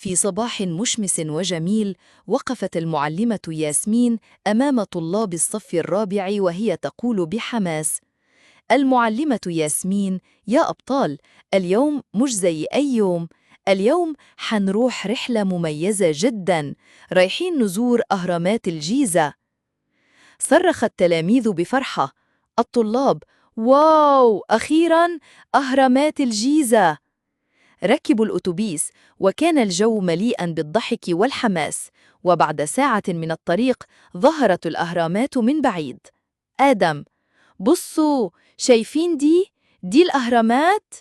في صباح مشمس وجميل، وقفت المعلمة ياسمين أمام طلاب الصف الرابع وهي تقول بحماس: المعلمة ياسمين: يا أبطال، اليوم مش زي أي يوم. اليوم حنروح رحلة مميزة جداً، رايحين نزور أهرامات الجيزة. صرخ التلاميذ بفرحة. الطلاب: واو، أخيراً أهرامات الجيزة! ركبوا الأتوبيس، وكان الجو مليئاً بالضحك والحماس. وبعد ساعة من الطريق ظهرت الأهرامات من بعيد. آدم: بصوا، شايفين دي؟ دي الأهرامات.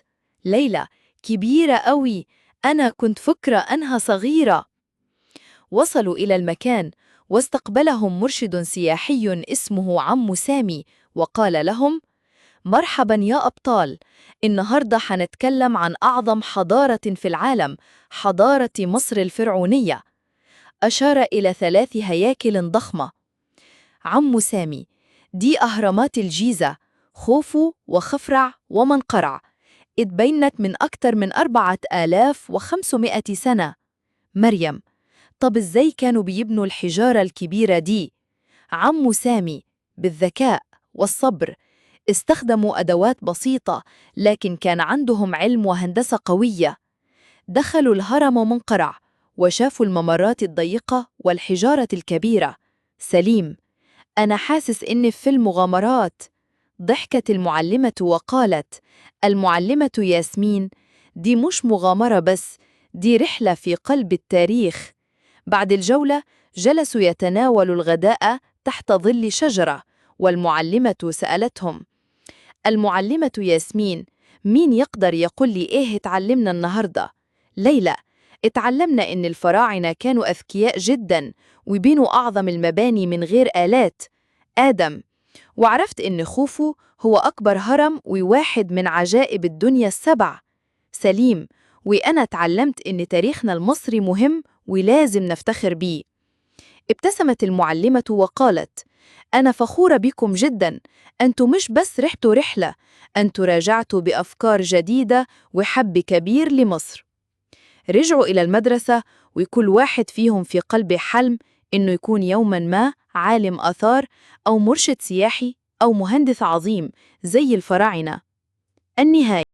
ليلى: كبيرة قوي، أنا كنت فكرة أنها صغيرة. وصلوا إلى المكان واستقبلهم مرشد سياحي اسمه عم سامي، وقال لهم: مرحبا يا أبطال، النهاردة حنتكلم عن أعظم حضارة في العالم، حضارة مصر الفرعونية. أشار إلى ثلاث هياكل ضخمة. عم سامي: دي أهرامات الجيزة، خوفو وخفرع ومنقرع، اتبنت من أكتر من 4500 سنة. مريم: طب إزاي كانوا بيبنوا الحجارة الكبيرة دي؟ عم سامي: بالذكاء والصبر، استخدموا أدوات بسيطة، لكن كان عندهم علم وهندسة قوية. دخلوا الهرم منقرع وشافوا الممرات الضيقة والحجارة الكبيرة. سليم: أنا حاسس إني في فيلم مغامرات. ضحكت المعلمة وقالت: المعلمة ياسمين: دي مش مغامرة بس، دي رحلة في قلب التاريخ. بعد الجولة جلسوا يتناولوا الغداء تحت ظل شجرة، والمعلمة سألتهم. المعلمة ياسمين: مين يقدر يقول لي إيه اتعلمنا النهاردة؟ ليلى: اتعلمنا إن الفراعنة كانوا أذكياء جدا وبنوا أعظم المباني من غير آلات. آدم: وعرفت إن خوفو هو أكبر هرم وواحد من عجائب الدنيا السبع. سليم: وأنا اتعلمت إن تاريخنا المصري مهم ولازم نفتخر بيه. ابتسمت المعلمة وقالت: أنا فخورة بكم جدا، أنتوا مش بس رحتوا رحلة، أنتوا راجعتوا بأفكار جديدة وحب كبير لمصر. رجعوا إلى المدرسة وكل واحد فيهم في قلبه حلم إنه يكون يوما ما عالم آثار أو مرشد سياحي أو مهندس عظيم زي الفراعنة. النهاية.